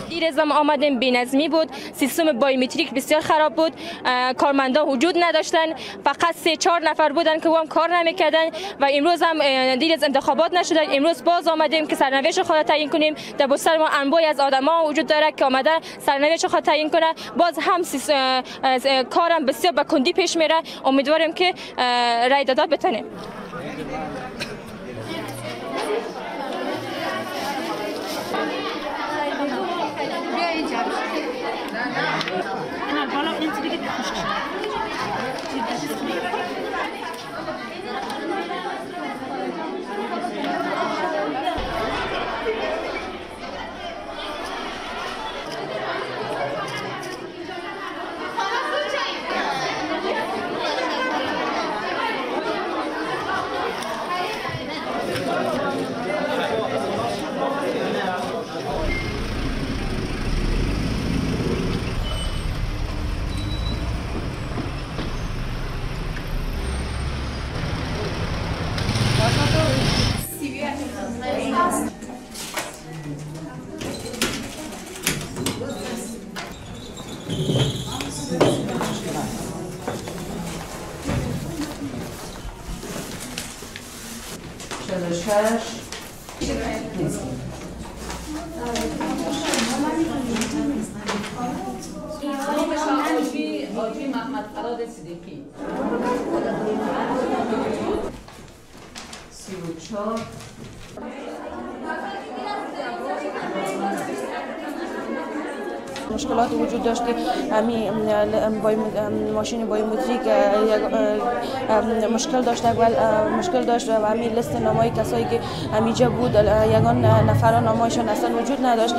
دیروز ما آمدیم، بی‌نظمی بود، سیستم بایومتریک بسیار خراب بود، کارمندان وجود نداشتن، فقط 3-4 نفر بودن که هم کار نمیکردن و امروز هم دیروز انتخابات نشده. امروز باز آمدیم که سرنوشت خود تعیین کنیم. در بستر ما انواعی از آدما وجود داره که آمده سرنوشت خود تعیین کنه. باز هم کارم بسیار به کندی پیش میره. امیدواریم که رای داده بتونیم. آجی محمد فراد صدیقی 34. مشکلات وجود داشت که ماشین بایومتریک مشکل داشت، مشکل داشت و همین لیست نامای کسایی که همیجا بود یگان نفران نامایشان اصلا وجود نداشت.